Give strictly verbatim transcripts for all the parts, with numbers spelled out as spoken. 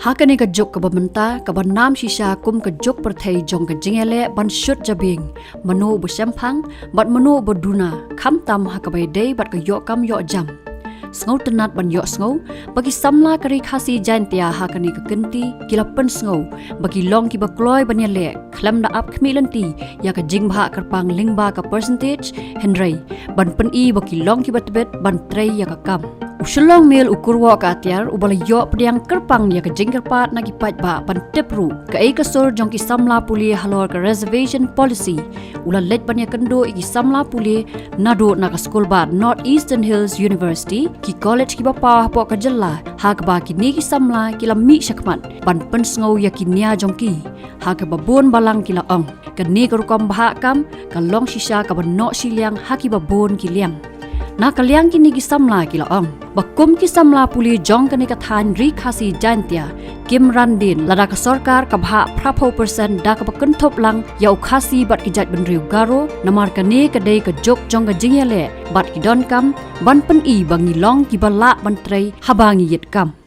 Ha kane ka juk kaba mynta, kaba nam shisha kum ka juk pyrthei jong ka jingïaleh ban shut jabieng, mano uba shemphang bad mano uba duna, khamtam ha kaba ïadei bad ka ïoh kam ïoh jam. Sngewtynnat ban ïohsngew ba ki samla ka Ri Khasi Jaintia ha kane ka kynti ki la pynsngew ba ki long kiba kloi ban ïaleh khlem da ap khmih lynti ïa ka jingbhah kyrpang lyngba ka percentage, hynrei ban pyni ba ki long kiba tbit ban trei ïa ka kam. U Shillong Mail u Kurwoh Khatiar uba la ïoh pdiang kyrpang ïa ka jingkyrpad na ki paidbah ban tip ruh kaei ka sur jong ki samla pule halor ka reservation policy, u la leit ban ïakynduh ïa ki samla pule naduh na ka skulbah North Eastern Hills University, ki college kiba paw hapoh ka jylla, ha kaba kine ki samla ki la mih shakhmat ban pynsngew ïa ki nia jong ki. Ha kaba bun balang ki la ong, kane ka rukom bhah kam ka long shisha kaba noh shiliang ha kiba bun ki liang. Na ka liang kine ki samla ki la ong ba kum ki samla pule jong kane ka thaiñ Ri Khasi Jaintia kim ran dien lada ka sorkar ka bhah phraphew percent da kaba kynthup lang ïa u Khasi bad ki jaitbynriew Garo, namar kane ka dei ka juk jong ka jingïaleh bad ki donkam ban pyni ba ngi long kiba lah ban trei haba ngi ïit kam.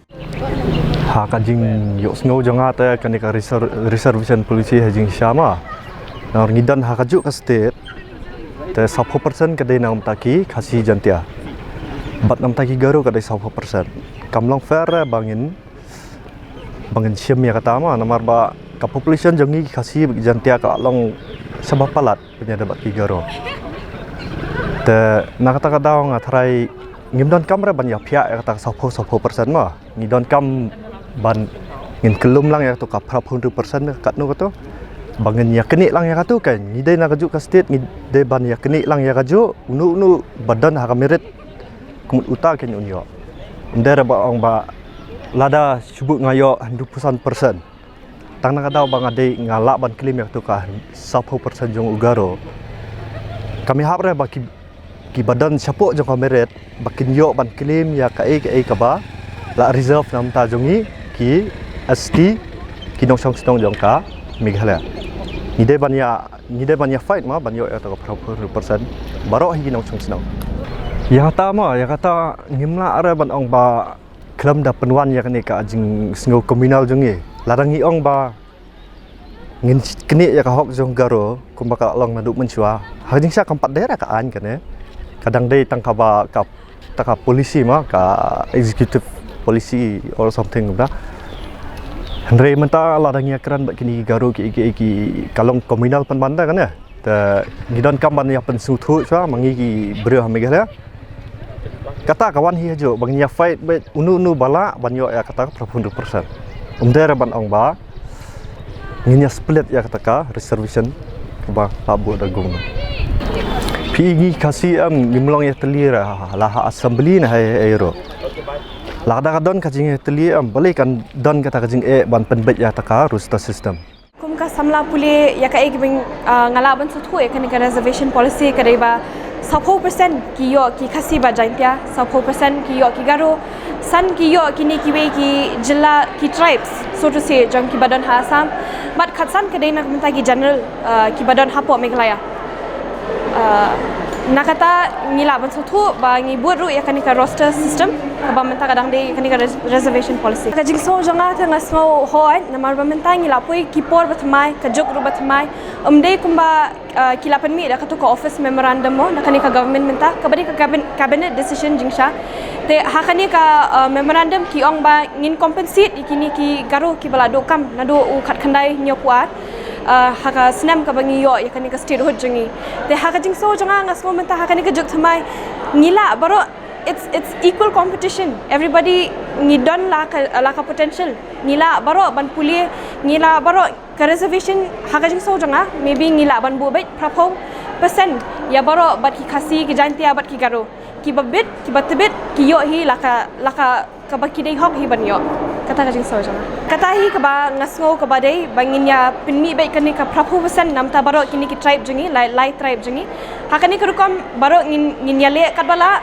Ha ka jingïohsngew jong nga te kane ka reser-, reservation policy ha jingshisha ma, namar ngi don ha kajuh ka state te sawphew percent ka dei na ka bynta ki Khasi Jaintia bad na ka bynta ki Garo ka dei sawphew percent. Kam long fair re ba ngin, ba ngin shim ïa kata ma, namar ba ka population jong ngi ki Khasi bad ki Jaintia ka long shaba palat ban ïadei bad ki Garo. Te na kata ka daw nga tharai ngim donkam re ban ïaphiah ïa kata ka sawphew, sawphew percent ma. Ngi donkam ban ngin kyllum lang ïa katu ka phraphew hynriew percent katno katu. Ba ngin ïaknieh lang ïa katu, kan ngi dei na kajuh ka state, ngi dei ban ïaknieh lang ïa kajuh, uno uno ba don ha ka merit, ka mut uta kan un ïoh. Ym dei re ba ong ba lada shu buh nga ïoh hynriewphew san percent. Tang na ka daw ba nga dei nga lah ban claim ïa katu ka sawphew percent jong u Garo. Kam ïahap re ba ki, kiba don shapoh jong ka merit ba kin ïoh ban claim ïa kaei kaei kaba la reserve na ka bynta jong ngi ki S T, ki nongshong shnong jong ka Meghalaya. Ngi dei ban ïa, ngi dei ban ïa fight ma ban ïoh ïa katu ka phraphew percent baroh hi ki nongshong shnong. Ïa kata ma, ïa kata ngim lah re ban ong ba khlem da pynwan ïa kane ka jingsngew communal jong ngi. Lada ngi ong ba ngin knieh ïa ka hok jong Garo kumba ka long naduh mynshuwa, ha ka jingshisha kam pat dei re ka aiñ kane. Ka dang dei tang kaba ka, tang ka policy ma, ka executive policy or something kumta. Hynrei mynta lada ngi ïakren bad kine ki Garo ki, ki, ki, ka long communal pynban da kane. Te ngi donkam ban ïa pynsngewthuh shuwa ma ngi ki briew ha Meghalaya. Kata ka wan hi hajuh ba ngin ïa fight beit uno uno ba lah ban ïoh ïa kata ka phraphew hynriew percent. Ym dei re ban ong ba ngin ïa split ïa kata ka reservation kaba la buh da government. Phi i ngi Khasi em ngim long ïatylli re ha, la ha assembly ne ha ei ei ruh. Lada ka don ka jingïatylli em balei kan don kata ka jingeh ban pynbeit ïa kata ka roster system. Kum ka samla pule ïa kaei kaba, ah, nga lah ban sngewthuh ïa kane ka reservation policy ka dei ba sawphew percent ki ïoh ki Khasi bad Jaintia, sawphew percent ki ïoh ki Garo, san ki ïoh kine kiwei ki jylla ki tribes, so to say, jong kiba don ha Assam. Bad khatsan ka dei na ka bynta ki general, ah, kiba don hapoh Meghalaya. Ah, na kata ngi lah ban sngewthuh ba ngi bud ruh ïa kane ka roster system kaba mynta ka dang dei ïa kane ka res-, reservation policy. Ka jingsngew jong nga te nga sngew hooid namar ba mynta ngi la poi ki por ba thymmai, ka juk ruh ba thymmai. Ym dei kumba, ah, ki la pynmih da katu ka office memorandum mo na kane ka government mynta, kaba dei ka cabin-, cabinet decision jingshisha. Te ha kane ka, ah, memorandum ki ong ba ngin compensate ïa kine ki Garo kiba la duh kam naduh u khatkhyndai hynñiewphew ar, ah, ha ka snem kaba ngi ïoh ïa kane ka statehood jong ngi. Te ha ka jingsngew jong nga, nga sngew mynta ha kane ka juk thymmai ngi lah baroh, it's, it's equal competition. Everybody ngi don la ka, la ka potential. Ngi lah baroh ban pule, ngi lah baroh ka reservation ha ka jingsngew jong nga, maybe ngi lah ban buh beit phraphew percent ïa baroh bad ki Khasi, ki Jaintia bad ki Garo. Kiba bit, kiba tbit, ki ïoh hi la ka, la ka, kaba ki dei hok hi ban ïoh. Kata ka jingsngew jong nga. Kata hi kaba nga sngew kaba dei ba ngin ïa pynmih beit kane ka phraphew percent namar ta baroh kine ki tribe jong ngi, lai, lai tribe jong ngi. Ha kane ka rukom baroh ngin, ngin ïaleh katba lah,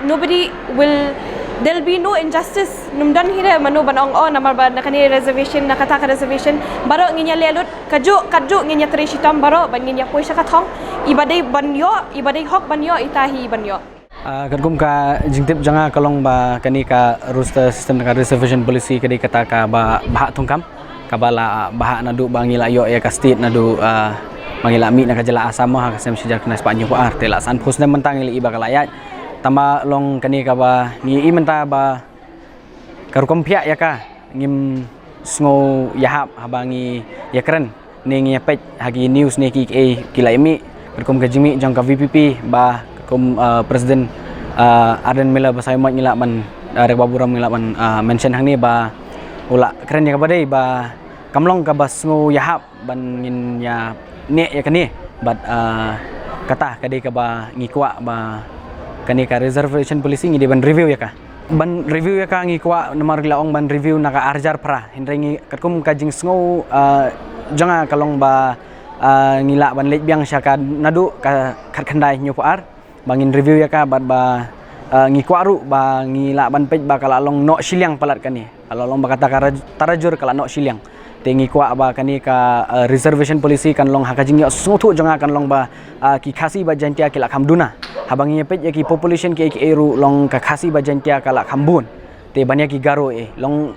nobody will, there'll be no injustice. Ym don hi re mano ban ong oh namar ba na kane reservation, na kata ka reservation. Baroh ngin ïaleh lut, kajuh kajuh ngin ïatrei shitom baroh, ba ngin ïa poi sha ka thong. Iba dei ban ïoh, iba dei hok ban ïoh, ita hi ban ïoh. Ah, katkum ka jingtip jong nga ka long ba kane ka roster system, ka reservation policy ka dei kata kaba bhah thungkam, kaba la bhah naduh ba ngi la ïoh ïa ka state naduh, ah, ba ngi la mih na ka jylla Assam ha ka snem shi hajar khyndai spah hynñiewphew ar, te la sanphew snem mynta ngi la i ba ka la ïaid. Tangba long kane kaba ngi i mynta ba ka rukom phiah ïa ka, ngim sngew ïahap haba ngi ïakren ne ngi ïapeit ha ki news ne ki, ki, ki la ïa mih, katkum ka jingmih jong ka V P P ba katkum, uh, President, uh, Ardent Miller Basaiawmoit ngi lah ban, uh, Rek Baburam ngi lah ban, uh, mention hangne ba u la kren ïa kaba dei ba kam long kaba sngew ïahap ban ngin ïa neh ïa kane, bad, ah, kata ka dei kaba ngi kwah ba kane ka reservation policy ngi dei ban review ïa ka. Ban review ïa ka ngi kwah namar la ong ban review na ka ar hajar phra. Hynrei ngi katkum ka jingsngew, ah, jong nga ka long ba, ah, ngi lah ban leit biang sha ka naduh ka khatkhyndai hynñiewphew ar ba ngin review ïa ka, bad ba, ah, ngi kwah ruh ba ngi lah ban peit ba ka la long noh shiliang palat kane. Ka la long ba kata ka raj-, tarajur ka la noh shiliang. Te ngi kwah ba kane ka, eh, reservation policy kan long ha ka jingïohsngewthuh jong nga kan long ba, ah, ki Khasi bad Jaintia ki la kham duna. Haba ngi ïapeit ïa ki population ki, ki ruh long ka Khasi bad Jaintia ka la kham bun. Te ban ïa ki Garo eh long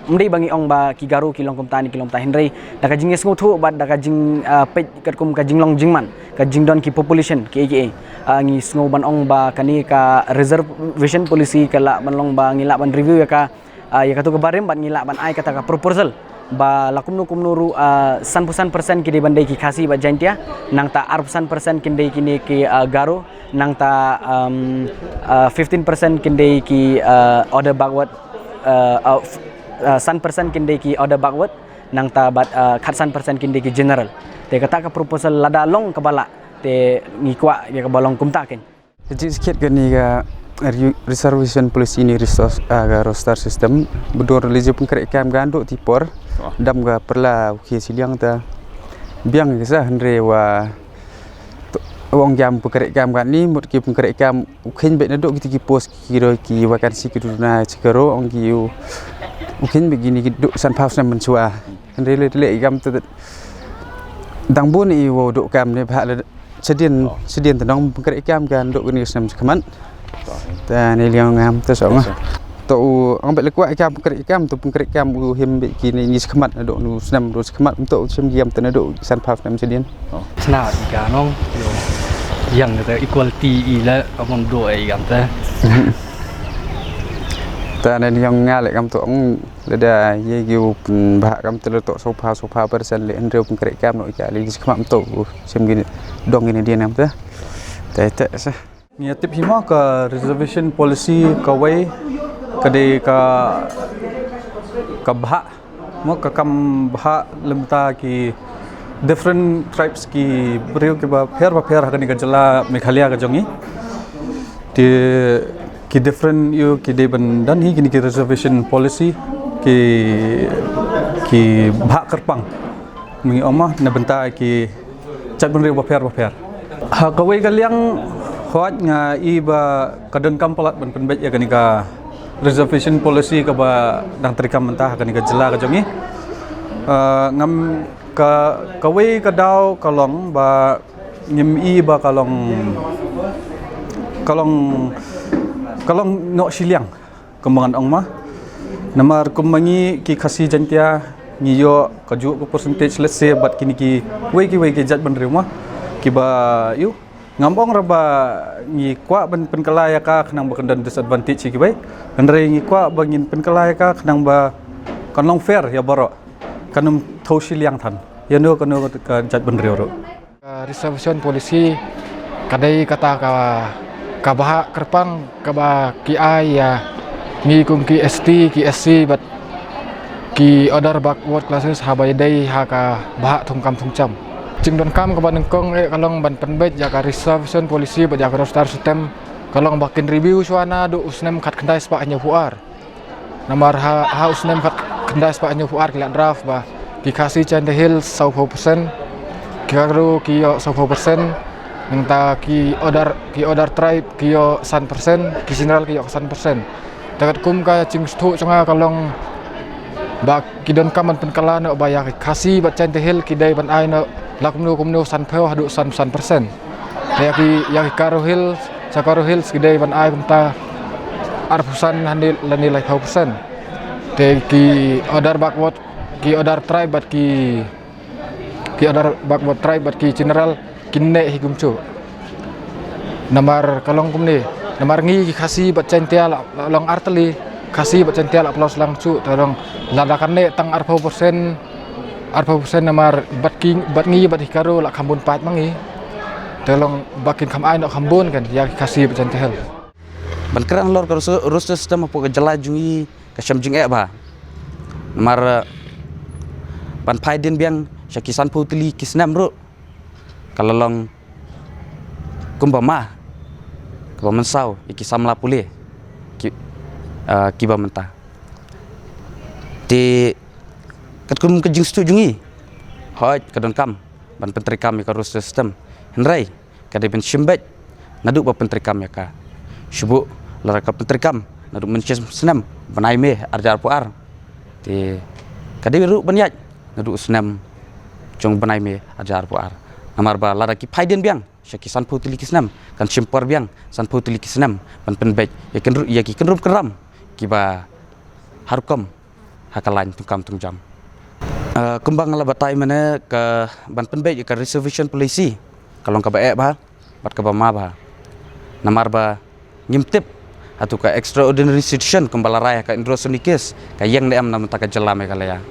ym dei ba ngi ong ba ki Garo ki long kumta ne ki long kumta, hynrei da ka jingïohsngewthuh bad da ka jing, ah, peit katkum ka jinglong jingman, ka jingdon ki population ki, ki, ah, ngi sngew ban ong ba kane ka reservation policy ka lah ban long ba ngi lah ban review ïa ka, ah, ïa katu ka barim bad ngi lah ban ai kata ka proposal ba la kumno kumno ruh, ah, sanphew san percent ki dei ban dei ki Khasi bad Jaintia, nangta arphew san percent kin dei kine ki, ah, Garo, nangta, um, ah, fifteen percent kin dei ki, ah, other backward, ah, ah, f-, ah, san percent kin dei ki other backward, nangta bad, ah, khatsan percent kin dei ki general. Te kata ka proposal lada long kaba lah te ngi kwah ïa kaba long kumta kein. Ka jingsakhiat kane ka re-, reservation policy ne resource, ah, ka roster system. Ba dur lei jong pynkreh kam ka naduh te por. Oh. Dam ka pyrla u khie shiliang ta. Biang ka sa hynrei wa to, ong jam pynkreh kam kane mut ki pynkreh kam u kheiñ beit naduh kiti ki post ki ro ki vacancy ki duna chi ka ro ong ki u, u kheiñ beit kine ki duh sanphew snem mynshuwa. Hynrei lei lei kam te dang bun i wa duh kam ne bha le. Shadien, oh, shadien te nong pynkreh kam ka naduh kane ka snem shakhmat. Ta ne liang ngam te song. Yes, sir. To u ang beit le kwah kam pynkreh kam, to pynkreh kam u him beit kine ni shakhmat naduh nu snem ru shakhmat, to u shim giam te naduh sanphew snem shadien. Oh. Chna i ka nong, yo. Yang te equality i la amon do i kam te. Ta ne liang nga le kam to ong lada ïa ki u pynbha kam te le to sopha sopha percent le hynriew pynkreh kam noh ïa ka le shakhmat to u shim kine dong kine dien kam te. Te te sa. Ngi tip hi mo ka reservation policy kawei ka dei ka, ka bha mo ka kam bha lymda ki different tribes ki briew kiba pher ba pher ha kane ka jylla Meghalaya ka jong ngi. Te ki different ïa ki dei ban don hi kine ki reservation policy ki, ki bha kyrpang. Mynta ong ma na bynta ki jaitbynriew bapher bapher. Ha kawei ka liang hooid nga i ba ka donkam palat ban pynbeit ïa kane ka reservation policy kaba dang treikam mynta ha kane ka jylla ka jong ngi. Ah, ngam ka, kawei ka daw ka long ba ngim i ba ka long, ka long, ka long noh shiliang. Kumba ngan ong ma. Namar kumba ngi ki Khasi Jaintia ngi ïoh kajuh ka percentage, let's say, bad kine kiwei kiwei ki jaitbynriew ma. Kiba ïoh. Ngam ong ruh ba ngi kwah ban pynkylla ïa ka khnang ba kan don disadvantage ïa kiwei. Hynrei ngi kwah ba ngin pynkylla ïa ka khnang ba kan long fair ïa baroh. Kan ym thew shiliang than ïa no kano ka jaitbynriew ruh. Ka reservation policy ka dei kata ka, ka bha kyrpang kaba ki ai ïa ngi kum ki S T, ki S C bad ki other backward classes haba ïadei ha ka bha thungkam thungcham. Jingdonkam kaba nyngkong eh ka long ban pynbeit ïa ka reservation policy bad ïa ka roster system ka long ba kin review shuwa naduh u snem khatkhyndai spah hynñiewphew ar. Namar ha, ha u snem khatkhyndai spah hynñiewphew ar ki la draft ba ki Khasi Jaintia Hills sawphew percent, ki Garo ki ïoh sawphew percent, nangta ki other, ki other tribe ki ïoh san percent, ki general ki ïoh san percent. Te katkum ka jingsngewthuh jong nga ka long ba ki donkam ban pynkylla noh ba ïa ki Khasi bad Jaintia Hills ki dei ban ai noh la kumno kumno sanphew haduh san, san percent. Ïa ki, ïa ki Garo Hills Sa Garo Hills ki dei ban ai kumta arphew san hangne lane laiphew percent. Te ki other backward, ki other tribe bad ki, ki other backward tribe bad ki general kin neh hi kumjuh. Namar ka long kumne, namar ngi ki Khasi bad Jaintia la, la long artylli, Khasi bad Jaintia la pynlong shuh, te long lada kan neh tang arphew percent, arphew percent namar bad ki, bad ngi bad ki Garo la kham bun paid ma ngi. Te long ba kin kham ai noh kham bun kan ïa ki Khasi bad Jaintia Hills. Ban kren halor ka roster, roster system hapoh ka jylla jong ngi ka shem jingeh bha. Namar, eh, ban phai dien biang sha ki sanphew tylli ki snem ruh ka la long kumba ma kaba mynsaw ïa ki samla pule ki, eh, kiba mynta. Te katkum ka jingsngewthuh jong ngi, hooid ka donkam ban pyntreikam ïa ka roster system. Hynrei ka dei ban shim beit naduh ba pyntreikam ïa ka. Shu buh lada ka pyntreikam naduh mynshem snem bnai May arhajar arphew ar, te ka dei ruh ban ïaid naduh snem jong bnai May arhajar arphew ar. Namar ba lada ki phai dien biang sha ki sanphew tylli ki snem, kan shim por biang sanphew tylli ki snem ban pynbeit ïa ki kynru-, ïa ki kynrum kynram kiba ha rukom ha ka lain tungkam tungjam. Eh, kumba nga la batai mynne, ka ban pynbeit ïa ka reservation policy ka long kaba eh bha bad kaba ma bha. Namar ba ngim tip hato ka extraordinary situation kumba la rai ha ka Indro Sondi case ka ïeng ne em na bynta ka jylla Meghalaya.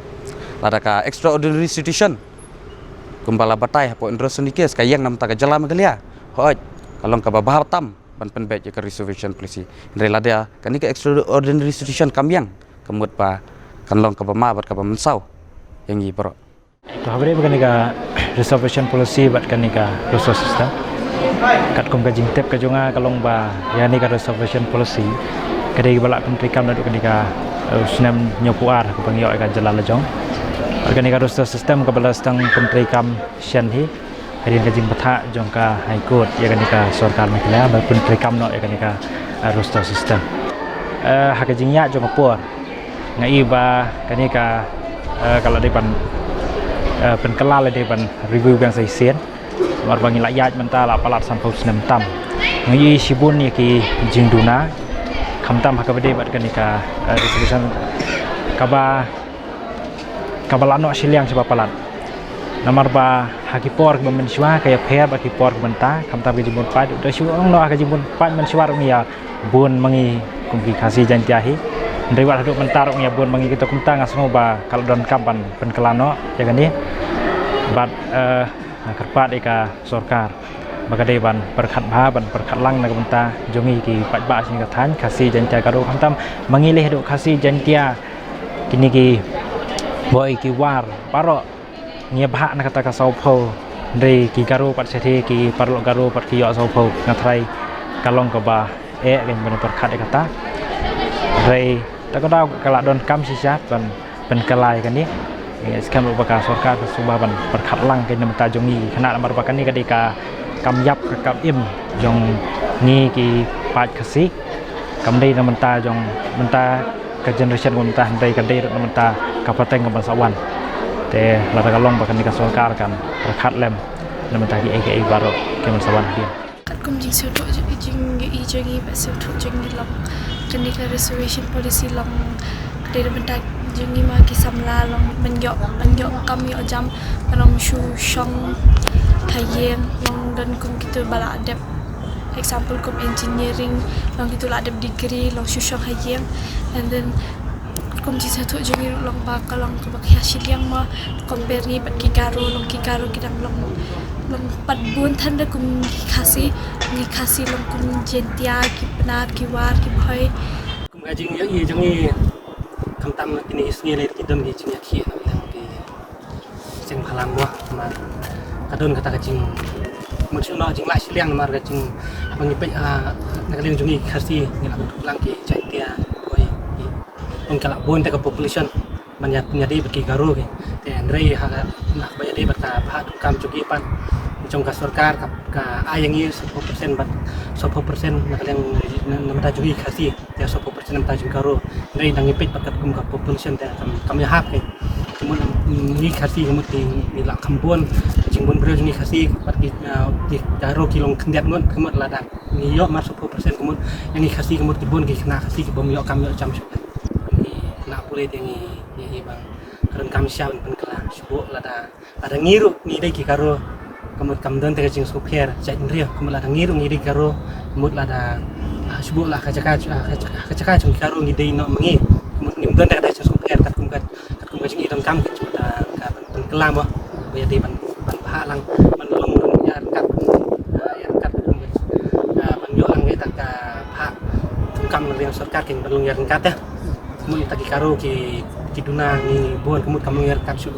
Lada ka extraordinary situation kumba la batai hapoh Indro Sondi case ka ïeng na bynta ka jylla Meghalaya, hooid ka long kaba bha tam ban pynbeit ïa ka reservation policy. Hynrei lada kane ka extraordinary situation kam ïeng, ka mut ba kan long kaba ma bad kaba mynsaw ïa ngi baroh. To, haba ïadei bad kane ka reservation policy bad kane ka roster system, katkum ka jingtip ka jong nga ka long ba ïa kane ka reservation policy ka dei ba la pyntreikam naduh kane ka, eh, snem hynñiewphew ar kaba ngi ïoh ïa ka jylla la jong. Bad kane ka roster system kaba la sdang pyntreikam shen hi hadien ka jingbthah jong ka High Court ïa kane ka sorkar Meghalaya ba pyntreikam noh ïa kane ka, eh, roster system. Eh, ha ka jingïaid jong ka por nga i ba kane ka, eh, ka la dei ban, eh, pynkylla la dei ban review biang sa shisien. Namar ba ngi la ïaid mynta la palat sanphew snem tam. Nga i shibun ïa ki jingduna khamtam ha kaba dei bad kane ka, eh, resolution kaba kaba la noh shiliang shaba palat. Namar ba ha ki por kiba mynshuwa ka ïapher bad ki por kiba mynta, khamtam ka jingbun paid, da shu ong noh ha ka jingbun paid mynshuwa ruh ngi ïa bun ma ngi kum ki Khasi Jaintia hi. Hynrei wat haduh mynta ruh ngi ïa bun ma ngi, kita kumta nga sngew ba ka la donkam ban pynkylla noh ïa kane. Bad, eh, nga kyrpad ïa ka sorkar ba ka dei ban pyrkhat bha, ban pyrkhat lang na ka bynta jong ngi ki paidbah sha kane ka thaiñ Khasi Jaintia Garo, khamtam ma ngi leh haduh Khasi Jaintia, kine ki Bhoi, ki War baroh ngi ïa bhah na kata ka sawphew. Hynrei ki Garo pat shatei, ki paralok Garo pat ki ïoh sawphew. Nga tharai ka long kaba eh, kan ban pyrkhat ïa kata. Hynrei ta ka daw ka la donkam shisha ban pynkylla ïa kane. Ïa, skhem ruh ba ka sorkar ka sngewbha ban pyrkhat lang ka na bynta jong ngi, kane namar ba kane ka dei ka kam ïap ka kam im jong ngi ki paid Khasi. Kam dei na bynta jong mynta ka generation ka mynta, hynrei ka dei ruh na bynta ka pateng ka ban sa wan. Te lada ka long ba kane ka sorkar kan pyrkhat lem na bynta kiei kiei baroh ki ban sa wan hadien. Katkum jingsngewthuh jong, jong i jong i, ba sngewthuh jong i long kane ka reservation policy long ka dei na bynta jong i ma ki samla, long ban ïoh, ban ïoh kam ïoh jam, long shu shong ha ïing, long don kum kitu ba la dep, example kum engineering, long kitu la dep degree, long shu shong ha ïing. And then kum jingsngewthuh jong i ruh long ba ka long kaba khia shiliang ma, compare ngi bad ki Garo, long ki Garo ki dang long, long pat bun than da kum ki Khasi, ki Khasi long kum Jaintia, ki Pnar, ki War, ki Bhoi. Kum ka jingïohi jong i, khamtam kine ki sngi lei ki don ki jingïakhih na ka liang ki seng bhalang mo, namar ka don kata ka jing, mut shu noh jinglah shiliang namar ka jing, ba ngi peit, ah, na ka liang jong ngi Khasi ngi la bynta lang ki Jaintia, Bhoi, ki, ong ka la bun te ka population ban ïa, ïadei bad ki Garo ki. Te hynrei ha ka, na ba ïadei bad ka bhah donkam jong ki pat, jong ka sorkar ka, ka ai ïa ngi sawphew percent bad sawphew percent na ka liang na, na bynta jong ngi Khasi. Te sawphew percent na bynta jong ki Garo. Hynrei ngi peit pat katkum ka population te kam, kam ïahap ki. Te mut Ngi Khasi ka mut ngi, ngi la kham bun, ka jingbun briew jong ngi Khasi, bad ki, ah, ki Garo ki long khyndiat ngut, ka mut lada ngi ïoh marshiphew percent ka mut, ïa ngi Khasi ka mut ki bun ki khynnah Khasi ki bym ïoh kam ïoh jam shuh. Ngi khynnah pule te ngi, ngi, ngi bang ka donkam shisha ban pynkylla, shu buh lada, lada ngi ruh ngi dei ki Garo, ka mut kam don te ka jingsngewpher jait bynriew, ka mut lada ngi ruh ngi dei ki Garo, ka mut lada, ah, shu buh la ka jaka, ah, ka jaka, ka jaka jong ki Garo ngi dei noh ma ngi, ka mut ngim don te ka jingsngewpher katkum ka, katkum ka jingïadonkam ka jong ka, ka pyn-, pynkylla mo, ba ïadei ban, ban phah lang, ban long ruh ïa ryngkat, ah, ïa ryngkat katkum ka, ah, ban ïoh lang ïa ka phah donkam na liang sorkar kin ban long ïa ryngkat ïa. Ka mut ta ki Garo ki, ki duna ngi bun ka mut kam long ïa ryngkat shuh.